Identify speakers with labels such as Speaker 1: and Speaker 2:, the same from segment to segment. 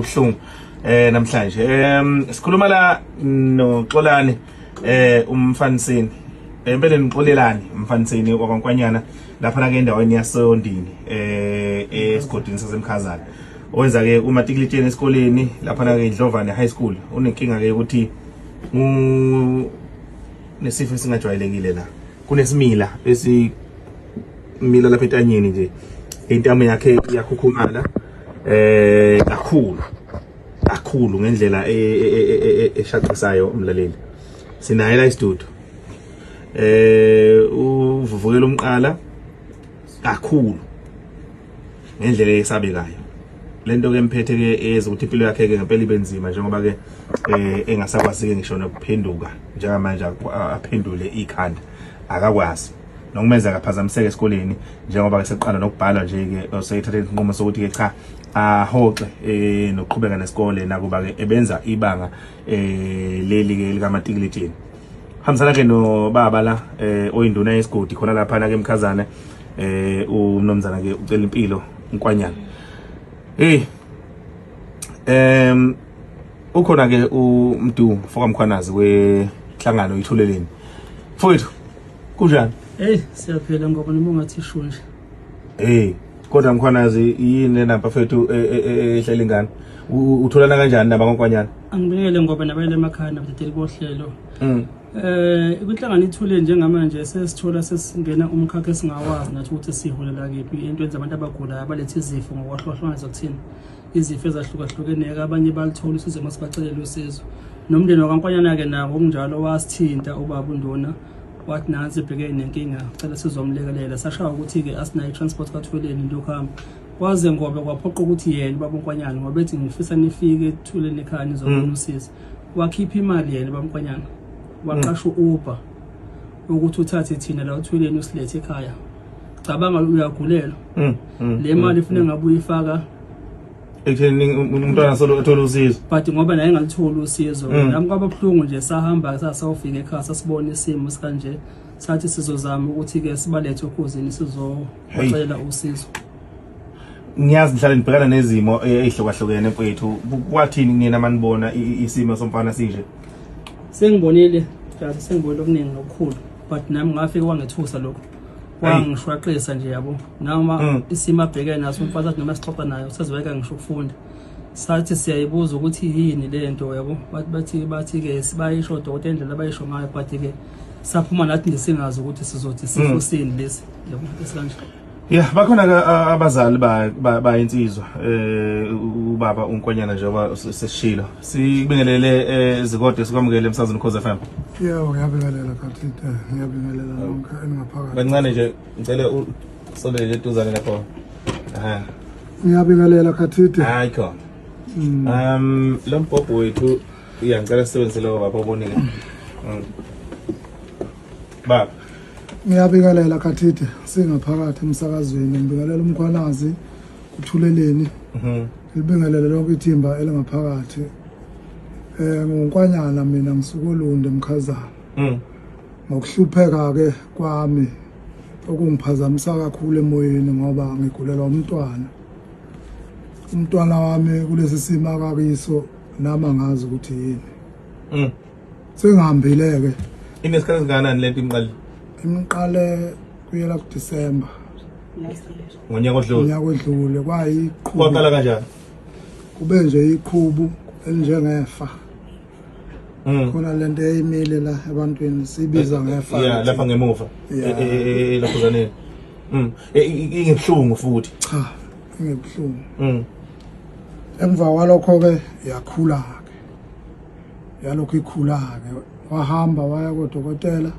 Speaker 1: olubuhlungu namhlanje. Sikhuluma la noXolani umfanisini. Empeleni uXolelani umfanisini wakwaNkwanyana lapha ke endaweni yaseOndini esigodini saseMkhazana. Owenza ke umatikilitsheni esikoleni lapha ke eNdlovane High School. Unenkinga ke ukuthi nesifo esingajwayelekile la. Kunesimila esi mila lapha entanyeni nje, intamo yakhe iyakhukhumala kakhulu kakhulu ngendlela eshaqisayo umlaleli. Sinaye la isidudu, uvuvukela umqala kakhulu ngendlela esabekayo. Lento ke emphethe ke eza ukuthi impilo yakhe ke ngempela ibe nzima, njengoba ke engasakwazi ke ngisho nokuphenduka njengamanje, aphendule ikhanda akakwazi, nokumenza akaphazamiseke esikoleni, njengoba ke seqala nokubhala nje ke oseyithathe isinqumo sokuthi ke cha, ahoxe nokuqhubeka nesikole, nakuba ke ebenza ibanga leli ke likamatikuletsheni. Hambisana ke nobaba la oyinduna yesigodi khona lapha na ke eMkhazana, umnomzana ke ucela impilo Nkwanyana. Hey, ukhona ke uMdu Foka Mkhwanazi wehlangano Ithuleleni. Mfowethu, kunjani?
Speaker 2: Hey, siyaphila ngoba noma ungathi ishu nje.
Speaker 1: Hey, kodwa Mkhwanazi, yini lena bafethu ehlela ingane? Utholana kanjani nabakwaNkwanyana?
Speaker 2: Angibingelele ngoba nabayele emakhaya nabadedeli bohlelo. Kwinhlangano Ithule njengamanje sesithola sesingena umkhakha esingawazi nathi ukuthi siholela kephi entweni zabantu abagulayo abaletha izifo ngokwahlukahlukana zokuthini, izifo ezahlukahlukene-ke, abanye balithola usizo uma sibacelela usizo. Nomndeni wakwaNkwanyana-ke nako okunjalo wasithinta ubaba uNduna, wathi nansi ibhekene nenkinga, cela sizomlekelela. Sashaya ukuthi-ke asinayo i-transport kaThuleni into yokuhamba, kwaze ngobe kwaphoqa ukuthi yena ubaba uNkwanyana, ngoba ethi ngifisa nifike eThuleni ekhaya nizobona usizo. Wakhipha imali yena ubaba uNkwanyana, waqasha u-Uber ukuthi uthathe thina la uThuleni usilethe ekhaya. Cabanga, uyagulelwa, le mali ifune ngabe uyifaka
Speaker 1: ekutheni umntwana solo ethola usizo,
Speaker 2: but ngoba naye engalitholi usizo, nami kwaba buhlungu nje. Sahamba sasawufika ekhaya, sasibona isimo sikanje, sathi sizozama ukuthi-ke sibalethe oKhozini sizobacela usizo.
Speaker 1: Ngiyazi nihlale nibhekana nezimo ey'hlukahlukene mfowethu. Kwathini kunina manibona isimo somfana sinje?
Speaker 2: Sengibonile kahle, sengibonile okuningi nokukhulu, but nami ngafike wangethusa lokho, wangishwaqisa nje, yabo, noma isimo abhekene naso umfana. Athi noma sixoxa naye usezweka ngisho ukufunda, sathi siyayibuza ukuthi yini le nto, yabo, bathi-ke sibayisho odokotela indlela abayisho ngayo, but-ke saphuma nathi nje singazi ukuthi sizothi sifo sini lesi, yabo, esikanje.
Speaker 1: Yeah, bakhona ke abazali bayinsizwa ubaba uNkwanyana, njengoba sesishilo. Sikubingelele Zikode, sikwamukele emsazweni Ukhozi FM.
Speaker 3: Yebo, ngiyabingelela Khathide, ngiyabingelela nonke eningaphakathi.
Speaker 1: Kancane nje, ngicela usondele eduzane lapho. Aha.
Speaker 3: Ngiyabingelela Khathide.
Speaker 1: Hayi khona. Lo mbhobho wethu, iya, ngicela sisebenzise lo baba obonile. Baba.
Speaker 3: Ngiyabingelela Khathide, singaphakathi emsakazweni, ngibingelela uMkhwanazi kuThuleleni. Ngibingelele lonke ithimba elingaphakathi. NguNkwanyana mina, ngisuka oLundi eMkhazana. Ngokuhlupheka ke kwami okungiphazamisa kakhulu emoyeni ngoba ngigulelwa umntwana. Umntwana wami kulesi simo akakiso nami angazi ukuthi yini. Sengihambile ke.
Speaker 1: Inesikhathi singakanani lento imqali?
Speaker 3: Imqale kuyela kuDisemba.
Speaker 1: Ngonyaka odlule.
Speaker 3: Unyaka odlule kwayiqhubu.
Speaker 1: Kwaqala kanjani?
Speaker 3: Kube nje iqhubu elinjengefa. Khona lento eyimile la ebantwini sibiza ngefa.
Speaker 1: Yeah, lapha ngemuva. Laphuzaneni. Ingebuhlungu futhi.
Speaker 3: Cha, ingebuhlungu. Emva kwalokho ke yakhula ke. Yalokhu ikhula ke. Wahamba waya kodokotela.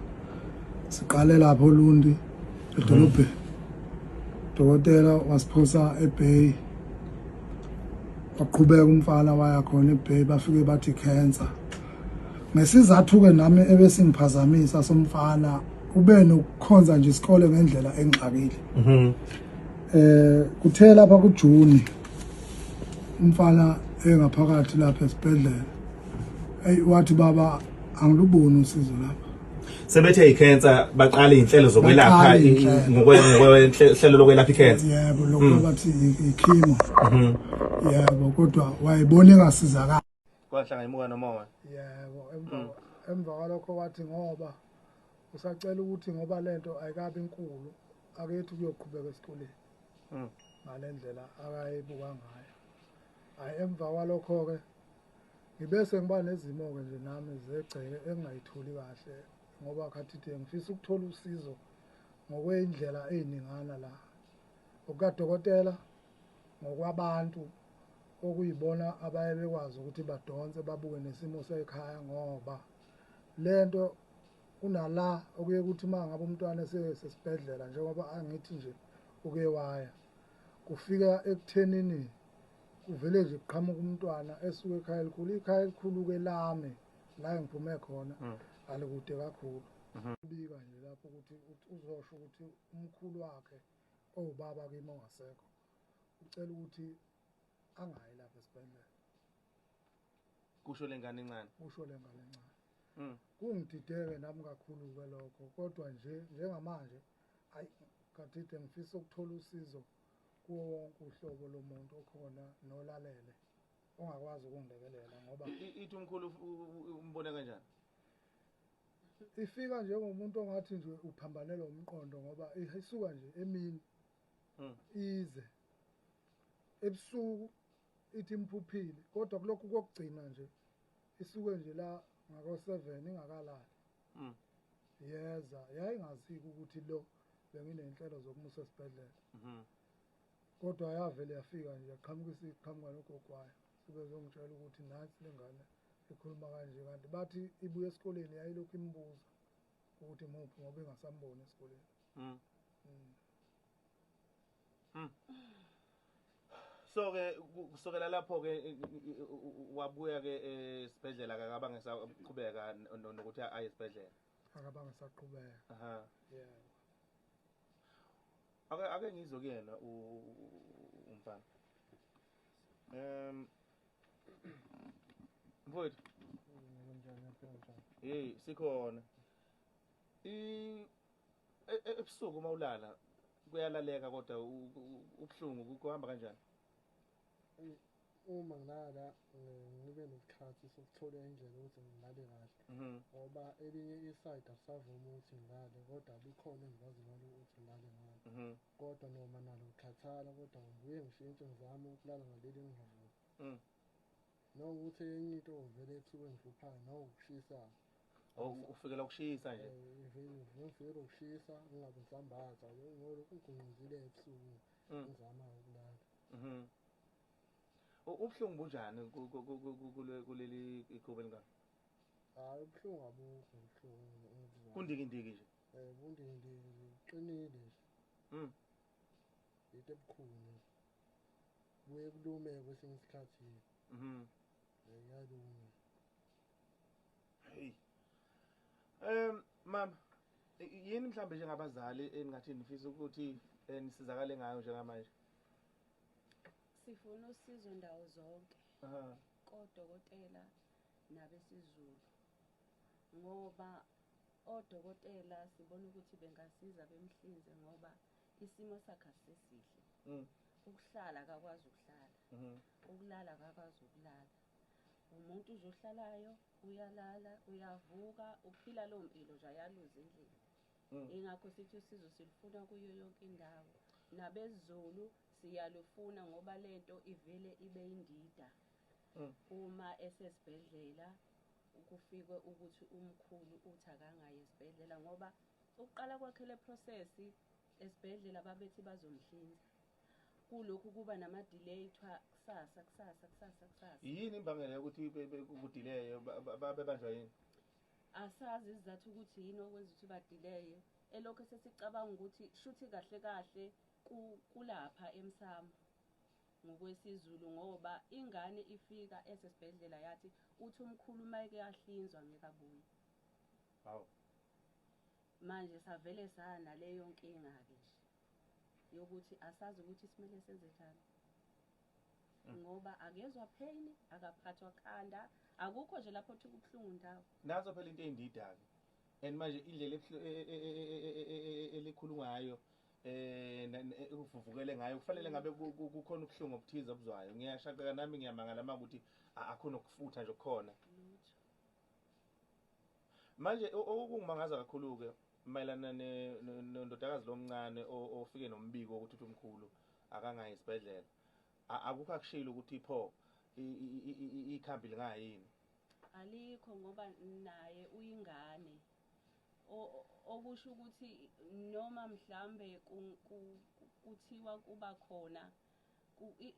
Speaker 3: Siqale lapho Olundi edolobheni. Dokotela wasiphosa eBay. Waqhubeka umfana waya khona eBay, bafike bathi cancer. Ngesizathu ke nami ebesingiphazamisa somfana ube nokukhonza nje isikole ngendlela engxakile. Kuthe lapha kuJune umfana engaphakathi lapha esibhedlela. Hey, wathi, "Baba, angiluboni usizo lapha."
Speaker 1: Sebethe i-cancer, baqala izinhlelo zokwelapha.
Speaker 3: Baqala iy'nhlelo.
Speaker 1: Ngokwehlelo lokwelapha i-cancer.
Speaker 3: Yebo, lokho bathi i-chemo. Yebo, kodwa wayebona engasizakali.
Speaker 1: Kwahlanga imuka nomoya.
Speaker 3: Yebo, emva kwalokho wathi ngoba usacela ukuthi ngoba lento ayikabi inkulu, akethi kuyoqhubeka esikoleni ngale ndlela akayibuka ngayo. Hhayi, emva kwalokho-ke ngibe sengiba nezimo-ke nje nami zegceke engingayitholi kahle, ngoba khathithe ngifisa ukuthola usizo ngokweyindlela ey'ningana la, okukadokotela, ngokwabantu okuyibona abaye bekwazi ukuthi badonse babuke nesimo sekhaya, ngoba lento kunala okuye kuthi uma ngabe umntwana esesibhedlela, njengoba angithi nje uke waya, kufika ekuthenini kuvele nje kuqhamuka umntwana esuke ekhaya elikhulu, ikhaya elikhulu-ke lami la engiphume khona alikude kakhulu. Bika nje lapho ukuthi uzosho ukuthi umkhulu wakhe owubaba kimi ongasekho ucela ukuthi angayi lapha esibhedlela.
Speaker 1: Kusho lengane encane.
Speaker 3: Kusho le ngane encane. Kungidideke nami kakhulu-ke lokho, kodwa nje njengamanje ayi khathide ngifisa ukuthola usizo kuwo wonke uhlobo lomuntu okhona nolalele ongakwazi ukungilekelela, ngoba
Speaker 1: Ithi umkhulu umbone kanjani?
Speaker 3: Ifika njengomuntu ongathi nje uphambanelwa umqondo, ngoba isuka nje emini ize ebusuku ithi imphuphile, kodwa kulokhu kokugcina nje isuke nje la ngako-7 ingakalali. Yeza yayingaziki ukuthi lo benginey'nhlelo zokumusa esibhedlela, kodwa yavele yafika nje yaqhamuka, isiqhamuka nogogo wayo, sebezongitshela ukuthi nansi le ngane ikhuluma kanje, kanti bathi ibuye esikoleni yayilokhu imbuza ukuthi muphi ngoba ingasamboni esikoleni.
Speaker 1: So ke kusukela lapho ke wabuya ke esibhedlela, akabange saqhubeka nokuthi aye esibhedlela.
Speaker 3: Akabange saqhubeka. Yebo.
Speaker 1: Ake ngizwe kuyena umfana. Mfowethu. Hey, sikhona. Ebusuku uma ulala kuyalaleka, kodwa ubuhlungu kuhamba kanjani?
Speaker 4: Uma ngilala ngibe nesikhathi sokuthola indlela ukuthi ngilale kahle, ngoba elinye i-side alisavumi ukuthi ngilale, kodwa likhona engikwazi ngalo ukuthi ngilale ngalo. Kodwa noma nalo ngikhathala, kodwa ngibuye ngishintshe ngizame ukulala ngaleli engingavumi. Nokuthi enye into vele ethuke engihluphayo nawukushisa.
Speaker 1: Oh, ufikela ukushisa nje.
Speaker 4: Vele ngifikela ukushisa, ngingabe ngisambatha ngolokhu ngigunquzile ebusuku ngizama ukulala.
Speaker 1: Ubuhlungu bunjani kuleli ikhuba elingaka?
Speaker 4: Hhayi, ubuhlungu abukho, ubuhlungu engibuzwayo.
Speaker 1: Kundikindiki nje.
Speaker 4: Bundindiki nje, buqinile nje. Into ebukhulu. Buye kulume kwesinye isikhathi. Kuyaluma.
Speaker 1: Hey. Mama, yini mhlambe njengabazali engathi nifisa ukuthi nisizakale ngayo njengamanje?
Speaker 5: Sifuna usizo ndawo zonke. Kodokotela nabesiZulu. Ngoba odokotela sibona ukuthi bengasiza bemhlinze, ngoba isimo sakhe asisihle. Ukuhlala akakwazi ukuhlala. Ukulala akakwazi ukulala. Umuntu nje ohlalayo, uyalala, uyavuka, uphila leyo mpilo nje ayaluza endlini. Ingakho sithi usizo silufuna kuyo yonke indawo. NabeZulu siyalufuna, ngoba lento ivele ibe indida. Uma esesibhedlela kufikwe ukuthi umkhulu uthi akangayi esibhedlela, ngoba ukuqala kwakhe le process esibhedlela babethi bazomhlinza. Kulokhu kuba nama-delay, kuthiwa kusasa, kusasa, kusasa, kusasa.
Speaker 1: Yini imbangela yokuthi ku-delay, babebanjwa yini?
Speaker 5: Asazi isizathu ukuthi yini okwenza ukuthi ba-delay. Elokhu sesicabanga ukuthi shuthi kahle kahle kulapha emsamo ngokwesiZulu, ngoba ingane ifika esesibhedlela yathi uthi umkhulu uma eke yahlinzwa ngeke abuye.
Speaker 1: Hawu.
Speaker 5: Manje savele sanaleyo nkinga-ke nje yokuthi asazi ukuthi simele senze njani, ngoba akezwa pain, akaphathwa khanda, akukho nje lapho thi kubuhlungu ndawo.
Speaker 1: Naso phela into eyindida-ke. And manje indlela elikhulu ngayo uvuvukele ngayo kufanele ngabe kukhona ubuhlungu obuthize obuzwayo. Ngiyashaqeka nami, ngiyamangala uma ukuthi akho nokufutha nje kukhona.
Speaker 5: Lutho.
Speaker 1: Manje okungimangaza kakhulu-ke mayelana nondodakazi lomncane ofike nombiko wokuthi uthi umkhulu akangayi esibhedlela, akukho akushilo ukuthi pho ikhambi lingayini.
Speaker 5: Alikho, ngoba naye uyingane, okusho ukuthi noma mhlambe kuthiwa kuba khona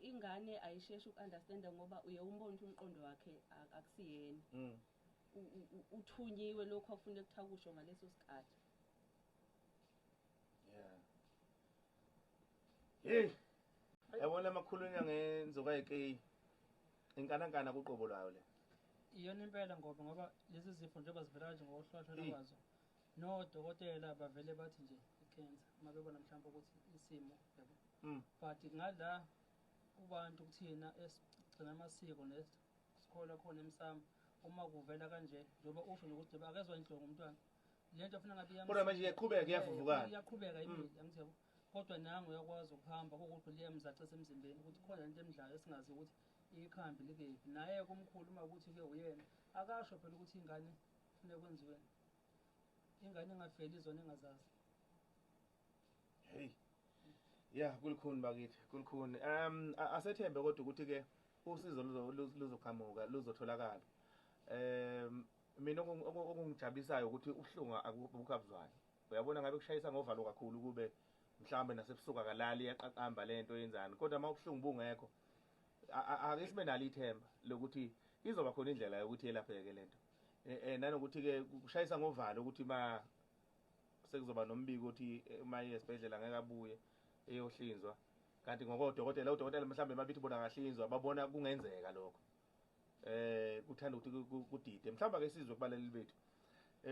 Speaker 5: ingane ayisheshi uku-understanda, ngoba uye umbone ukuthi umqondo wakhe akusiyena. Uthunyiwe lokhu akufuneka ukuthi akusho ngaleso sikhathi.
Speaker 1: Yeah. Hey. Yabona makhulunywa ngenzoka yekeyi. Inkanankana kuqobo lwayo le.
Speaker 2: Iyona impela, ngoba lezi zifo njengoba zivela kanje ngokuhlwahlwa
Speaker 1: Eyi.
Speaker 2: kwazo, nodokotela bavele bathi nje i-cancer uma bebona mhlawumbe ukuthi isimo, yabo. But ngala kubantu kuthina esigcina amasiko nesikholwa khona emsamo, uma kuvela kanje, njengoba usho nokuthi njengoba akezwa inhlungu umntwana, le nto afuna ngabe
Speaker 1: Kodwa manje iyaqhubeka, iyavuvukala.
Speaker 2: Iyaqhubeka imile, angithi yabo, kodwa nangu uyakwazi ukuhamba, kukuthi liyamzacisa emzimbeni ukuthi khona lento emdlayo esingazi ukuthi ikhambi likephi. Naye kumkhulu uma ukuthi-ke uyena akasho phela ukuthi ingane kufuneka kwenziweni, ingane ingafeli izona engazazi.
Speaker 1: Hey. Yeah, kulikhuni bakithi, kulikhuni. Asethembe kodwa ukuthi ke usizo luzoqhamuka, luzotholakala. Mina okungijabulisayo ukuthi ubuhlungu akubukabuzwayo. Uyabona ngabe kushayisa ngovalo kakhulu kube mhlawumbe nasebusuku akalali, iyaqaqamba lento yenzani. Kodwa uma ubuhlungu bungekho, ake sibe nalo ithemba lokuthi izoba khona indlela yokuthi yelapheke lento. Nanokuthi ke kushayisa ngovalo ukuthi ma sekuzoba nombiko ukuthi uma iye esibhedlela ngeke abuye eyohlinzwa, kanti ngokodokotela, udokotela mhlawumbe mabithi bona akahlinzwa, babona kungenzeka lokho. Kuthanda ukuthi kudide mhlawumbe ake sizwe kubaleli bethu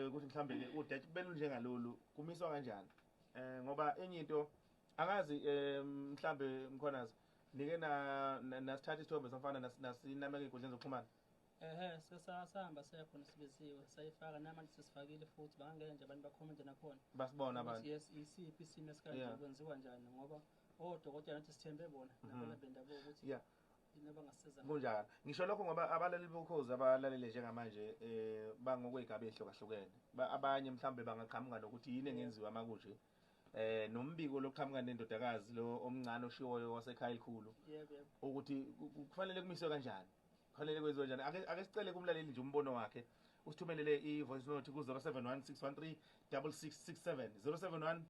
Speaker 1: ukuthi mhlawumbe ke udede belunjengalolu kumiswa kanjani, ngoba enye into angazi, mhlawumbe Mkhwanazi nike na nasithatha isithombe somfana nasinameka ey'nkundleni zokuxhumana.
Speaker 2: Ehhe, sesahamba saya khona, sibiziwe, sayifaka, namanje sesifakile futhi, bangangena nje abantu bakhomente nakhona
Speaker 1: basibona
Speaker 2: ukuthi
Speaker 1: abantu.
Speaker 2: Yes, isiphi isimo esikanje, kwenziwa njani, ngoba odokotela nathi sithembe bona nabona bendabuko ukuthi yini abangasiza ngayo.
Speaker 1: Kunjalo, ngisho lokho ngoba abalaleli bokhozi abalalele njengamanje bangokwey'gaba ey'hlukahlukene. Abanye mhlawumbe bangaqhamuka nokuthi yini engenziwa makunje, nombiko lokuqhamuka nendodakazi lo omncane oshiwoyo wasekhaya elikhulu
Speaker 2: yebo yebo
Speaker 1: ukuthi kufanele kumiswe kanjani, kufanele kwenziwe njani. Ake sicele kumlaleli nje umbono wakhe, usithumelele i-voice note ku-071 613 6667, 071.